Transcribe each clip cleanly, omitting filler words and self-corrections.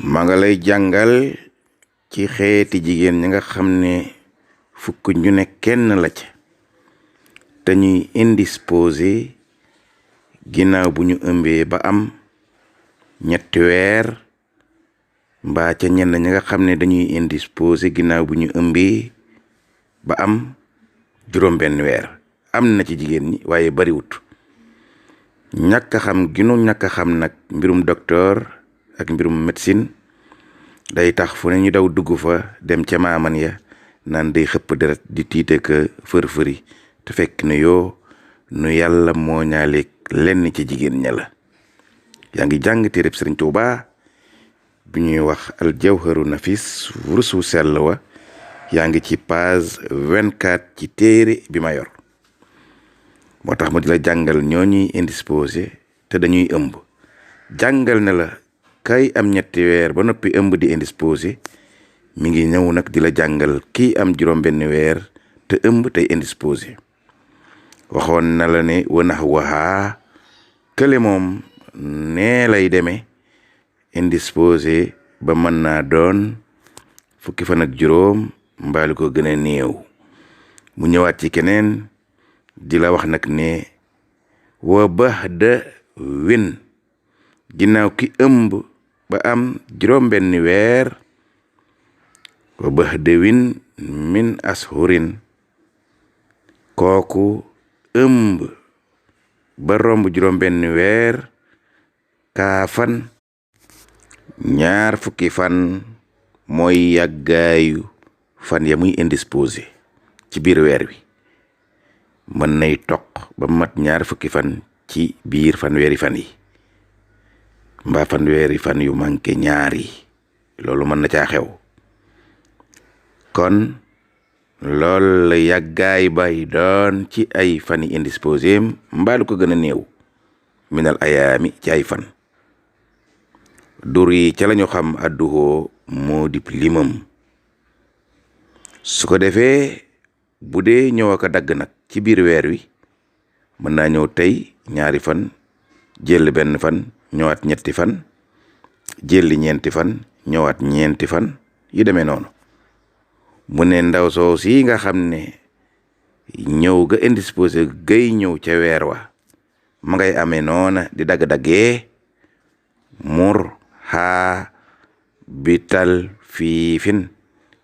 ma nga lay jàngal ci xeeti jigéen ñi nga xam ne fukk ñu ne kenn la ca te ñuy indisposé ginnaaw bu ñu ëmbee ba am 3 weer mbaa ca ñenn ñi nga xam ne dañuy indisposé ginnaaw bu ñu ëmbee ba am 7 weer am na ci jigéen ñi waaye bariwut. ñàkk a xam ginu ñàkk a xam nag mbirum docteur ak mbirum médecine day tax fu ne ñu daw dugg fa dem ca maaman ya naan day xëpp deret di tiite ka fër-fëri te fekk ne yoo nu yàlla moo ñaaleeg lenn ci jigéen ña la. yaa ngi jàng téereb Sëriñ Tuubaa bi ñuy wax al jawharu nafis wurusu sell wa yaa ngi ci page 24 ci téere bi ma yor. moo tax mu di la jàngal ñoo ñuy indisposé te dañuy ëmb jàngal na la kay am 3 weer ba noppi ëmb di indisposé mi ngi ñëw nag di la jàngal kii am 7 weer te ëmb tey indisposé. waxoon na la ne wanax waxaa kële moom nee lay demee indisposé ba mën naa doon 10 fan ak juróom mbaalu ko gën a néew. mu ñëwaat ci keneen di la wax nag ne wa baxda win ginnaaw ki ëmb ba am 7 weer wa baxda win min ashurin kooku ëmb ba romb 7 weer kaafan 20 fan mooy yàggaayu fan ya muy indisposé ci biir weer wi. mën nay toq ba mat 20 fan ci biir fanweeri fan yi mbaa fanweeri fan yu manqué ñaari loolu mën na caa xew. kon loolu la yàggaay bay doon ci ay fan yi indisposé mbaa lu ko gën a néew minal ayaami ci ay fan. dur yi ca lañu xam adduhoo moo dip limam. su ko defee bu dee ñëw ak a dagg nag ci biir weer wi mën naa ñëw tey 2 fan jël 1 fan ñëwaat 3 fan jël 4 fan ñëwaat 4 fan yu demee noonu. mu ne ndaw soo si nga xam ne ñëw ga indisposé gay ñëw ca weer wa ma ngay amee noona di dagg-daggee mur xaa bital fiifin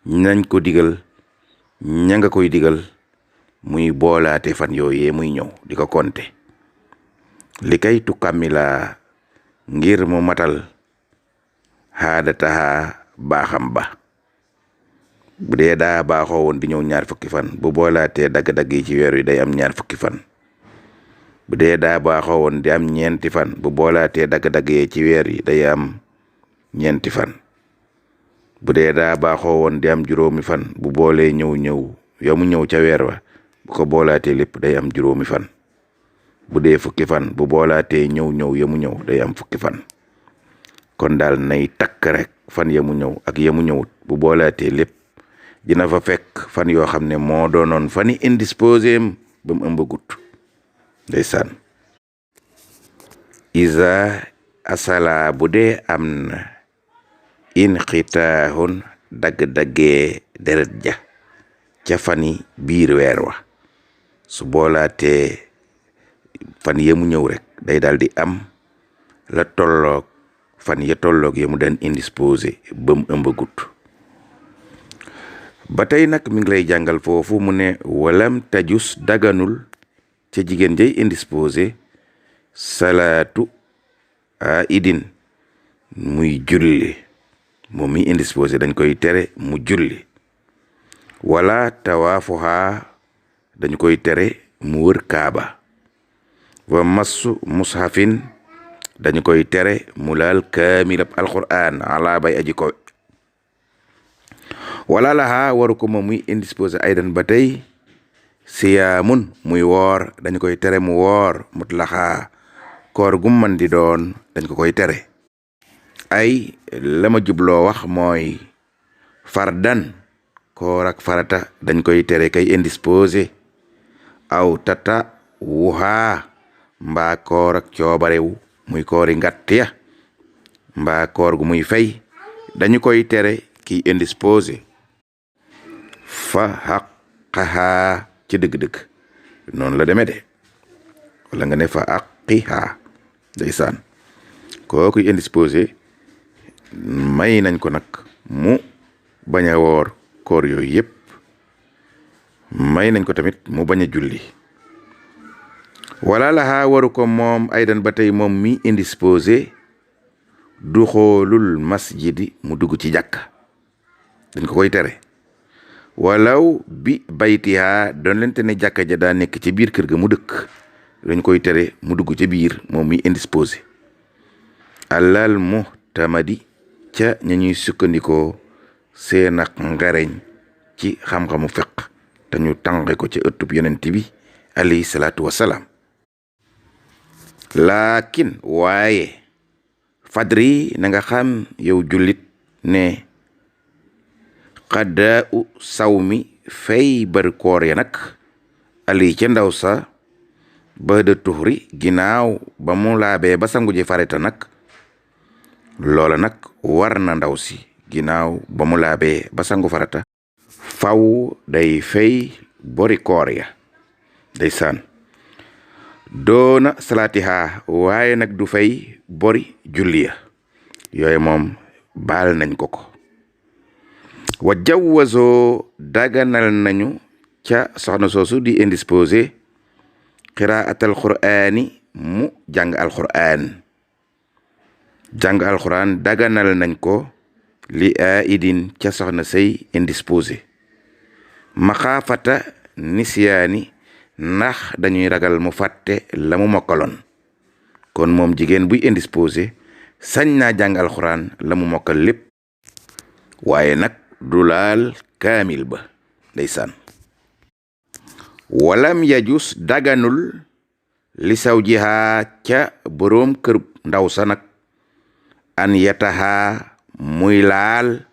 nañ ko digal ña nga koy digal muy boolaate fan yooyee muy ñëw di ko konte li kay tukkamila ngir mu matal xaada taxa baaxam ba. bu dee daa baaxoo woon di ñëw 20 fan bu boolaatee dagg-dagg yi ci weer wi day am 20 fan. bu dee daa baaxoo woon di am 4 fan bu boolaatee dagg-dagg yi ci weer yi day am 4 fan. bu dee daa baaxoo woon di am 7 fan bu boolee ñëw ya mu ñëw ca weer wa bu ko boolaatee lépp day am 7 fan. bu dee 10 fan bu boolaatee ñëw ya mu ñëw day am 10 fan. kon daal nay takk rek fan ya mu ñëw ak ya mu ñëwut bu boolaatee lépp dina fa fekk fan yoo xam ne moo doonoon fani indisposé ba mu ëmbagut. ndeysaan. isa asala bu dee am na in xitaahun dagg-daggee deret ja ca fani biir weer wa su boolaatee fan yemu ñëw rek day daal di am la tolloog fan ya tolloog yemu daan indisposé ba mu ëmbagut. ba tey nag mi ngi lay jàngal foofu mu ne walam tajus daganul ca jigéen jay indisposé salaatu a idin muy julli. moom mi indisposé dañ koy tere mu julli. wala tawaafuha dañu koy tere mu wër kaaba. wa massu mushafin dañu koy tere mu laal kaamilab alquran ala bay aji ko. wala laha waru ko moom muy indisposé aydan ba tey siyaamun muy woor dañu koy tere mu woor mutlaxa koor gum man di doon dañ ko koy tere. ay la ma jubloo wax mooy fardan koor ak farata dañ koy tere kay indisposé aw tata wuhaa mbaa koor ak coobarewu muy koori ngatt ya mbaa koor gu muy fay dañu koy tere kiy indisposé. fa haqqaha ci dëgg-dëgg noonu la demee de wala nga ne fa haqqiha ndeysaan kooku indisposé may nañ ko nag mu bañ a woor koor yooyu yépp may nañ ko tamit mu bañ a julli. wala laha waru ko moom aydan ba tey moom mi indisposé du xoolul masjidi mu dugg ci jàkka dañ ko koy tere. walaw bi baytiha doon lente ne jàkka ja daa nekk ci biir kër ga mu dëkk dañ koy tere mu dugg ci biir moom mi indisposé. alal muhtamadi ca ña ñuy sukkandikoo seen ak ngareñ ci xam-xamu fiq te ñu tànqe ko ci ëttub yonent bi alayhi salaatu wasalaam. laakin waaye fadri na nga xam yow jullit ne xaddaa u saw mi fay bari koor ya nag ali ca ndaw sa ba de tuxri ginnaaw ba mu laabee ba sangu ji fareta nag loola nag war na ndaw si ginnaaw ba mu laabee ba sangu farata faw day fay bori koor ya ndeysaan doona salaatiha waaye nag du fay bori julli ya yooye moom baal nañ ko ko. wa jawwazoo daganal nañu ca soxna soosu di indisposé qiraatal qur'aani mu jàng alqur'aan daganal nañ ko li aidin ca soxna say indisposé maxaafata nisyaani ndax dañuy ragal mu fàtte la mu mokkaloon kon moom jigéen buy indisposé sañ naa jàng alxuraan la mu mokkal lépp waaye nag du laal kaamil ba ndeysaan. walam yajus daganul li sawjiha ca boroom kër ndaw sa nag an yataha muy laal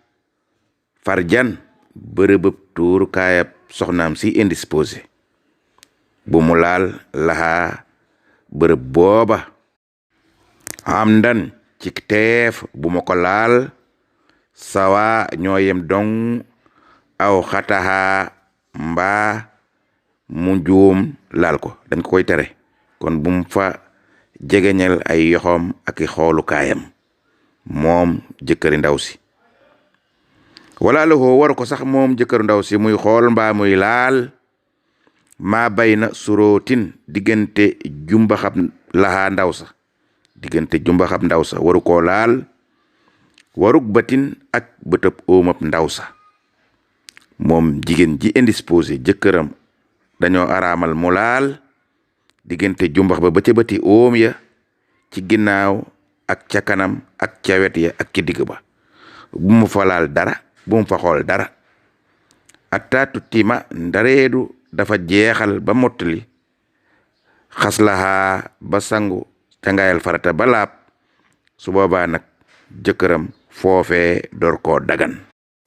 farjan bërëbëb tuuru kaayab soxnaam si indisposé bu mu laal laxaa bërëb booba amdan ci teef bu ma ko laal sawa ñooyem dong aw xataha mbaa mu juum laal ko dañ ko koy tere kon bu mu fa jegeñal ay yoxoom ak i xoolu kaayam moom jëkkëri ndaw si. wala la waru ko sax moom jëkkëru ndaw si muy xool mbaa muy laal maa bay na surootin diggante jumbaxab laxaa ndaw sa waru koo laal waruk batin ak bëtëb óomab ndaw sa. moom jigéen ji indisposé jëkkëram dañoo araamal mu laal diggante jumbax ba ca bëti óom ya ci ginnaaw ak ca kanam ak ca wet ya ak ci digg ba bu mu fa laal dara bu mu fa xool dara attaatu tima ndareedu dafa jeexal ba mottali xaslaha ba sangu cangaayal farata ba laab su boobaa nag jëkkëram foofee door koo dagan.